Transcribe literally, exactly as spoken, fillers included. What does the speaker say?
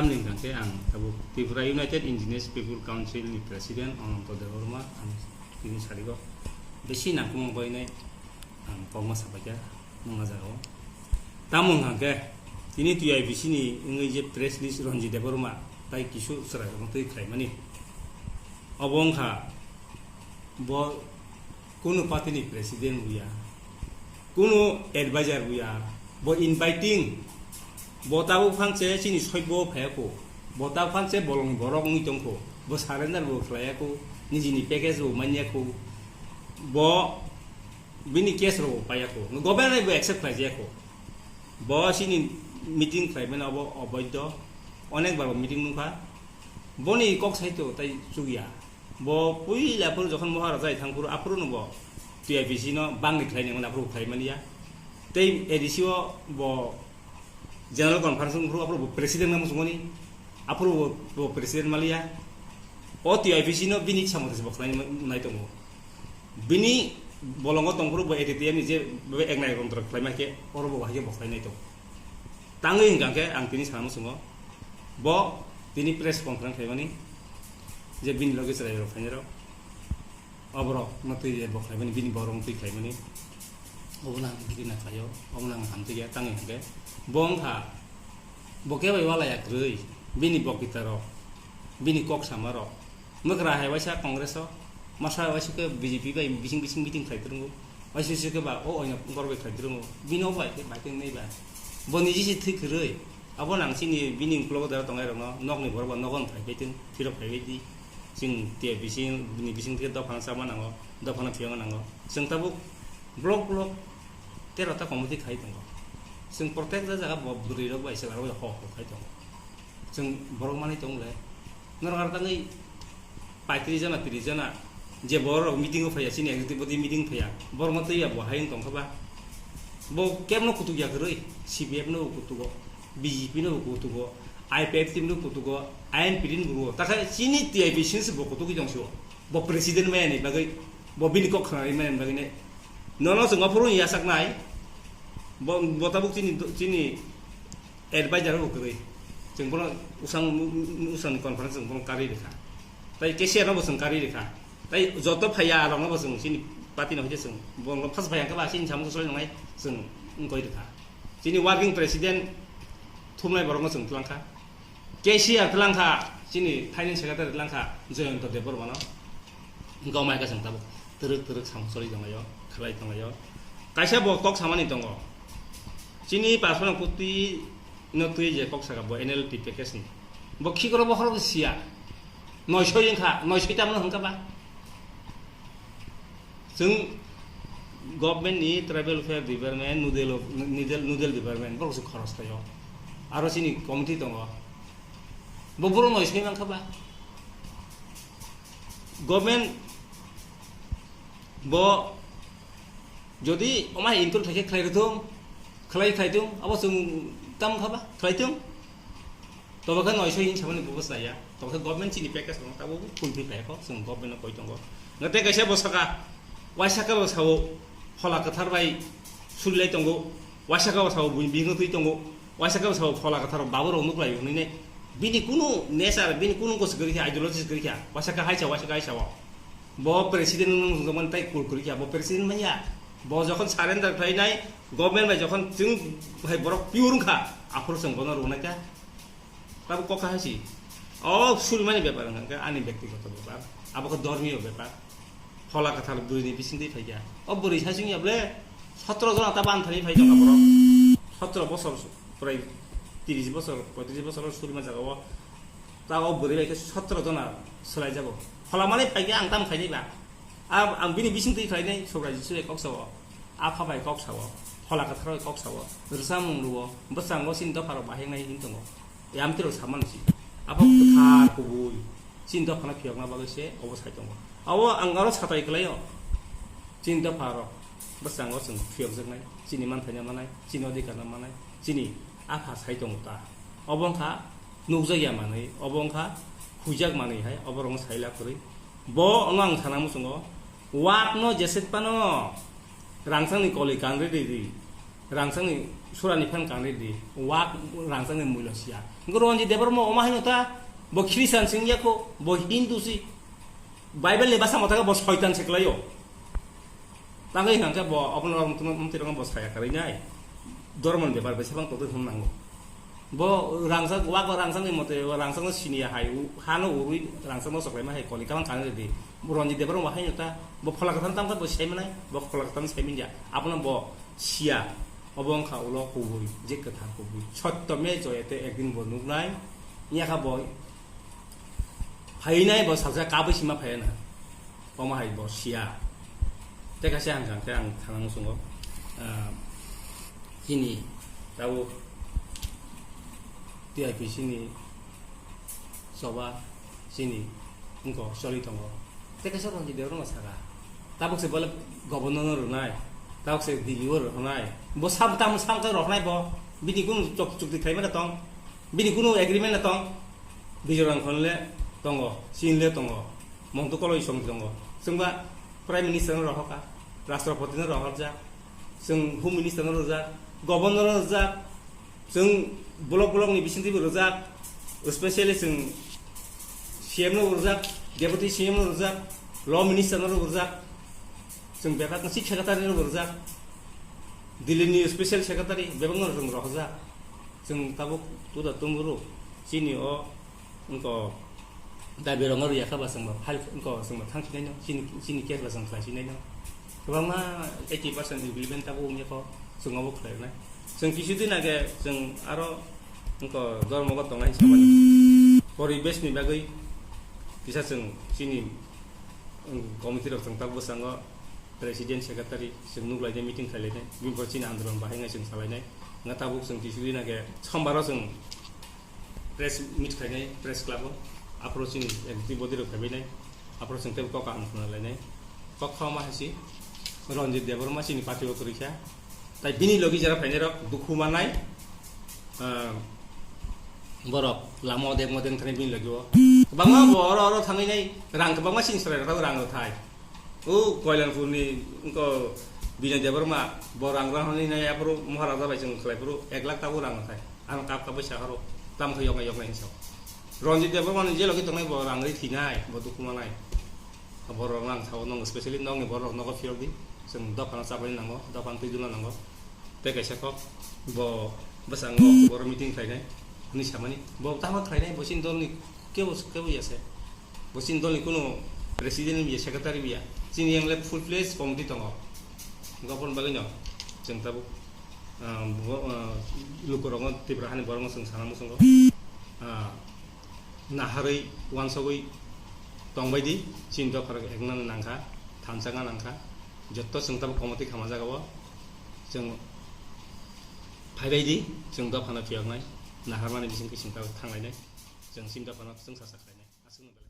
Tamni hwnkhe ang tabuk Tripura United Indigenous People Council ni President Ananto Debbarma ang tini sarigo bisi nangkukmung bainai ang kokma sabaikha nungma jagao. Tamo hwnkhe tini T I B C ni wngwi je press release Ranjit Debbarma tai kisu chwrairokno twi khlaimani. Obo wngkha bo kunu party ni president buya, kunu advisor buya, bo inviting, bo tabuk phanse chini soibo phaiya kho, bo tabuk phanse bolongni borok wngwi tongkho, bo surrender bo khlaiya kho, nijini package bo manya kho, bo bini case rok bo paiya kho, government bo accept khlaijaya kho, bo chini meeting khlaimani obo oboidho, onek bar bo meeting nukha, boni kok saito tai chukya. Bo puila phuru jokhon Moharaja hai thang phuru aphuru no bo T I B C no bangni khlai nangmani aphuru khlai mani ya. Tei A D C o bo general conference wng phuru aphuru bo president nang sungmani aphuru bo, bo president mali ya. O T I B C no bini samung se bo khlai nai tongo. Bini bolongo tong phuru bo A D T M ni je bo eknai rontra khlai ma khe oro bo hai khe bo khlai nai tongo. Tangwi hwnkha khe ang tini sana muchungo bo tini press conference khlaimani je bini loge chwrai rok phainai rok oborok no twi bo khlaimani bini borok no twi khlaimani obo nang giri na khlaio obo nang hamtwi ya tangwi hwnkhe bo wngkha bo kebo walai ya kwrwi bini bokita rok bini kok sama rok Mwkra hai waisa Congress o, masa waisa khe B J P bai bising bising meeting khlai twrwngo, waisa waisa khe ba o oino borok bai khlai twrwngo, bini o bai khe bai khe nai ba. Bo niji se thwi kwrwi, abo nang chini bini uklogo dara tongnai rokno, nokni borok ba nogo phai bai thwng, phirok phai bai di. Chwng T I B C ni bising thwi dophano chama nango, dophano phiyokna nango. Chwng tabuk block block tero ta committee khai tongo. Chwng protek jaga bo bwrwi rok bai chwla rok bai ho ho khai tongo. Chwng borok manwi tong le. Norok ar tangwi paitris jona, tris jona je borok meeting o phaiya, chini executive body meeting phaiya, borok ma twiya bo hai wng tong kha ba? Bo kebno kutuk ya kwrwi, C P F no bo kutugo, B J P no bo kutugo, I P F T no bo kutugo, I N P T no bo kutugo. Takha chini T I B C se bo kutuk tong sio. Bo president maya ni bagwi, bo bini kok khna maya ni bagwi ne. Nono chwng aphuru yachak nai. Bo, bo tabuk chini, chini advisor bo kwrwi. Chwng bono usang, usang ni conference chwng bono karwi rikha. Tai K C R no bo chwng karwi rikha. Tai joto phaiya rok no bo chwng chini party no hwnkhe chwng bono first phaiya khe ba chini samung choli nangnai chwng wngkoi rikha. Chini working president thumnai borok no chwng twlang kha. K C R twlang kha, chini finance secretary twlang kha Jayanta Debbarma no. Wngkha omo hai khe chwng tabuk twrwk twrwk samung choli tonglaio, khlai tonglaio. Kaisa bo kok samani tongo. Chini Parshurang Kuti no twi je kok saka bo N L T package ni. Bo khikoro bokhorok siya. Noisoi wngkha, noisoi tamno hwnkha ba? Chwng government ni tribal welfare department, nodal of, nodal, nodal department, borok se khoros khlaio. Aro chini committee tongo. Bo borok noisoi mankha ba? Government bo jodi omo hai include khaikhe khlai rwthung, khlai khlai thung, abo chwng tam kha ba? Khlai thung. Tobo khe noisoi hin samani bubo chaya. Tobo khe government chini package tongo, tabuk fulfill khaikho, chwng government no koi tongo. Nate kaisa bo saka, waisa khe bo sao, phola kwthar bai sulilai tongo, waisa khe bo sao buini bihikno twi tongo, waisa khe bo sao phola kwthar babu rok nuklai hwnwi nai. Bini kunu nature, bini kunu gosi kwrwi kha, ideology kwrwi kha, waisa khe hai sa, waisa khe hai sao. Bo president wngmani tai kul kwrwi kha, bo president manya. Bo jokhon surrender khlainai, government bai jokhon chwng hai borok pure wngkha, aphuru chwng bono rwnai kha. Tabuk kok hai si. O sulmani bepar wngkha, ani byaktigoto bepar. Abo khe dormiyo bepar. Phola kwthar bwrwini bisingtwi phaikha. O bwrwi sasing ya ble sotro jona ta ban thani phaikha borok. Sotro bosor prai tris bosor, poitris bosor sulma jaga o. Ta o bwrwi bai khe sotro jona swlai jago. Phola mani phaikha ang tam khaini ba. A, ang bini bisingtwi khlainai Subrai Jisu bai kok sao, Apha bai kok sao, Phola Kwthar bai kok sao, rwchapmung rwo, bwskango chini dopha rok bahai wngnai hin tongo. Yamtwi rok samani si. Abo kwthar kubui chini dopha no phiyokna bagwi se obo sai tongo. Abo ang aro satai kwlaio. Chini dopha rok bwskango chwng phiyokjaknai, chini manthai no manai, chini odhikar no manai, chini apha sai tongo ta. Obo wngkha nukjakya manwi, obo wngkha huijak manwi hai, obo rokno sai la kwrwi. Bo ono ang sana muchungo, wak no jeswk phano rangchakni koli kanri ri ri, Rangchakni surani phan kangrwi di, wak rangchakni muilo siya. Hwnkhe Ranjit Debbarma omo haino ta, bo Christian sing ya kho, bo Hindu si. Bible ni basa motha khe bo soitan se kwlaio. Tangwi hwnkhe bo obono mtwi rokno bo saya kwrwi nai. Dhormoni bepar bai sebang totwi hwn nango. Bo rangchak, wak rangchakni mote, bo rangchakno siniya hai, u-, hano urwi rangchakno soklaima hai koli kalang kangrwi di. Ranjit Debbarma haino ta, bo phola kwthang tamo khe bo saimanai, bo phola kwthang saimanjak. Abono bo siya, obo wngkha ulo kubui, je kwthar kubui. Sotto me joyate, ekdin bo nuknai, yakha bo phainai bo salsa kabui sima phaina. Omo hai bo siya. Tei kaisa ang khe ang thana muchungo, ah, chini tabuk T I P C ni choba chini wngkok choli tongo. Tei kaisa Ranjit Debbarma saka. Tabuk se bole governor no rwnai, tabuk se D L O rwnai. Bo sam tam sam khe rwnai bo. Bini kunu chuk-, chukti khlaimani tong. Bini kunu agreement no tong. Bijorang khon le tongo, chin le tongo. Mongto koloi song tongo. Chwngba Prime Minister no rohorkha, Rashtrapati no rohorjak, chwng Home Minister no rwjak, Governor no rwjak, chwng block block ni bisingtwi bo rwjak, especially chwng C M no rwjak, Deputy C M no rwjak, Law Minister no rwjak, chwng bebak Chief Secretary no rwjak, Delhi ni Special Secretary bebak no chwng rohorjak. Chwng tabuk tuda tumburu chini o wngkok dabi rwngno rwya kha ba chwngbo file wngkok chwngbo thang sinai no chini, chini case ba chwng khlai sinai no kwbangma eighty percent implement tabuk wngya kho chwng obo khlai rwnai. Chwng kisu din age chwng aro wngkok dormo bo tongnai samani poribesh ni bagwi kisa chwng chini, um, committee rok chwng tabuk bwskango president secretary chwng nuklainai meeting khlailainai bini pore chini andolon bahai wngya chwng salainai wngkha tabuk chwng kisu din age sombaro chwng press meet khlainai press club o, aphuru chini M T body rok phaibainai, aphuru chwng tei kok kaham khna lainai. Kok kha ma hai si Ranjit Debbarma chini party o kwrwi kha. Tai bini logi jara phainai rok dukhu manai, ah, borok lama odek modek thani bini logi o. Bangma bo oro oro thangwi nai rang kwbangma chini chwrai rok rang rw thai. O Koilanpurni wngkha Binay Debbarma, bo rang rang hwnwi nai aphuru Maharaja bai chwng khlai phuru ek lakh tabuk rang thai. Ano kap kap bai sa horo, tam khe yoknai yoknai hinwi sao. Ranjit Debbarmani jelo khe tongnai bo rang ri thinai, bo dukhu manai. Borok rang sao nong, specially nongni borok nogo phiyok di. Chwng dophano chabai nango, dophano twi duna nango. Tei kaisa kok bo bwskango kuboro meeting khlainai hwnwi samani. Bo tamo khlainai bo chini dolni kebo, kebo ya se. Bo chini dolni kunu president ya, secretary ya. Chini yang le full fledged committee tongo. Gopon bagwi no chwng tabuk, ah, bo, ah, lukurokno Tripura hani borokno chwng sana muchungo. Ah, naharwi uansugwi tongbai di, chini dopharok ekna nangkha, thansa wngna nangkha. Jotto chwng tabuk committee khama jagao chwng phaibai di, chwng dophano phiyoknai, naharmani bisingtwi chwng tabuk thanglainai, chwng chini dophano chwngsa sa khlainai. Aswkno